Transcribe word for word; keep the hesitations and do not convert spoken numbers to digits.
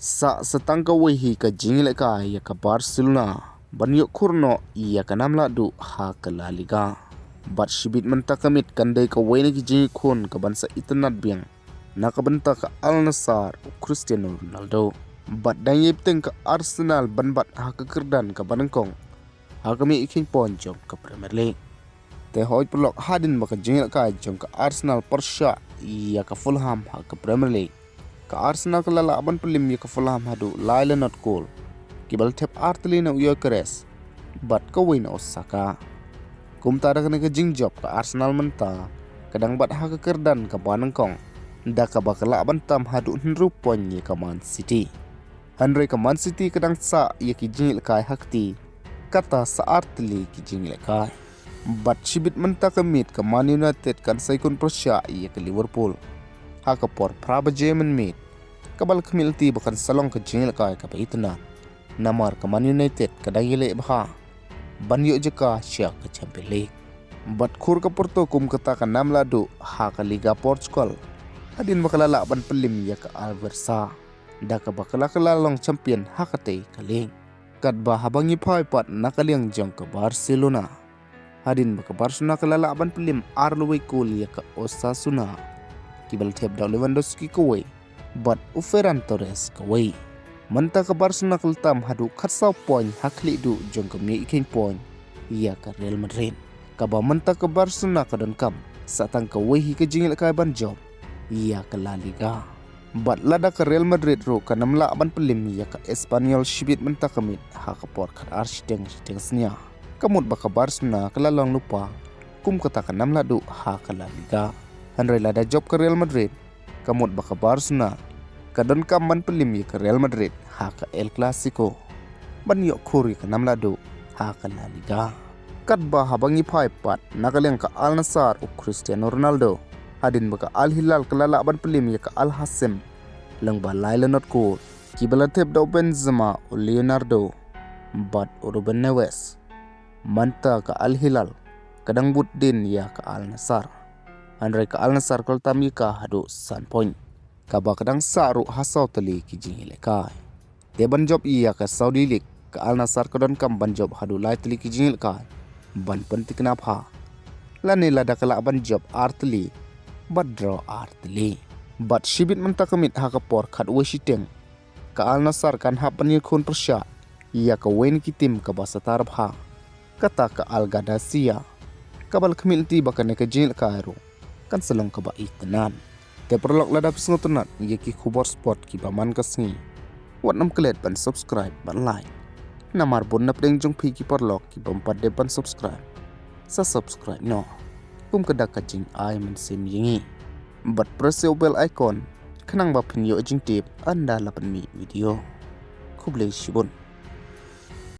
Sah sa tang kawei hi ka jingïalehkai ïa ka Barcelona ban ïoh khur noh ïa ka nam lahduh ha ka La Liga. Bad shibit mynta ka miet kan dei kawei na ki jingïakhun kaban sa itynnad biang na ka bynta ka Al Nassr u Cristiano Ronaldo. Bad dang ïai bteng ka Arsenal ban bat ha ka kyrdan kaba nyngkong ha ka miej kheiñ point jong ka Premier League. Te hoi paralok, hadien ba ka jingïalehkai jong ka Arsenal pyrshah ïa ka Fulham ha ka Premier League, ka Arsenal ka la lah ban pynlem ïa ka Fulham haduh lai la not kol, kiba la thep ar tylli na u Gyökeres bad kawei na u Saka. Kumta da kane ka jingjop ka Arsenal mynta ka dang bat ha ka kyrdan kaba nyngkong, da kaba ka lah ban tam haduh hynriew point ïa ka Man City. Hynrei ka Man City ka dang sah ïa ki jingïalehkai ha kti, kata sa ar tylli ki jingïalehkai. Bad shibit mynta ka miet ka Man United kan sa ïakhun pyrshah ïa ka Liverpool ha ka por phra baje mynmiet, kaba la khmih lynti ba kan sa long ka jingïalehkai kaba itynnad, namar ka Man United ka dang ïaleh bha ban ïoh jaka sha ka Champions League. Bad khur ka Porto kum kata ka nam lahduh ha ka Liga Portugal, hadien ba ka la lah ban pynlem ïa ka Alavés da kaba ka la, ka la long champion ha katei ka liang. Katba haba ngi phai pat na ka liang jong ka Barcelona, hadien ba ka Barcelona ka la lah ban pynlem ar la wei kol ïa ka Osasuna, kiba la thep da u Lewandowski kawei bad u Ferran Torres kawei. Mynta ka Barcelona ka la tam haduh khatsaw point ha khlieh duh jong ka miej kheiñ point ïa ka Real Madrid, kaba mynta ka Barcelona ka donkam sa tang kawei hi ka jingïalehkai ban jop ïa ka La Liga. Bad lada ka Real Madrid ruh kan ym lah ban pynlem ïa ka Espanyol shibit mynta ka miet ha ka por khatar shiteng shiteng snia, ka mut ba ka Barcelona ka la long lypa kum kata ka nam lahduh ha ka La Liga. Hynrei lada jop ka Real Madrid, ka mut ba ka Barcelona ka donkam ban pynlem ïa ka Real Madrid ha ka El Clasico ban ïoh khur ïa ka nam lahduh ha ka La Liga. Katba haba ngi phai pat na ka liang ka Al Nassr u Cristiano Ronaldo, hadien ba ka Al Hilal ka la lah ban pynlem ïa ka Al Hassem lyngba lai la not kol, kiba la thep da u Benzema, u Leonardo bad u Ruben Neves. Mynta ka Al Hilal ka dang bud dien ïa ka Al Nassr, hynrei ka Al Nassr ka la tam ïa ka haduh san point, kaba ka dang sah ruh ha saw tylli ki jingïalehkai. Te ban jop ïa ka Saudi League, ka Al Nassr ka donkam ban jop haduh lai tylli ki jingïalehkai ban pynthikna bha, lane lada ka lah ban jop ar tylli bad draw ar tylli. Bad shibit mynta ka miet ha ka por khatwei shiteng, ka Al Nassr kan hap ban ïakhun pyrshah ïa kawei na ki tim kaba sa tar bha, kata ka Al Qadasiya, kaba la khmih lynti ba kane ka jingïalehkai ruh kan sa long kaba itynnad. Te paralok, lada phi sngewtynnad ïa ki khubor sport kiba man ka sngi, wat nym klet ban subscribe bad like. Namar bun na pdeng jong phi ki paralok ki bym pat dep ban subscribe, sa subscribe noh, kum ka dak ka jingai mynsiem ïa ngi. Bad press ïa u bell icon khnang ba phin ïoh jingtip ynda la pynmih video. Khublei shibun.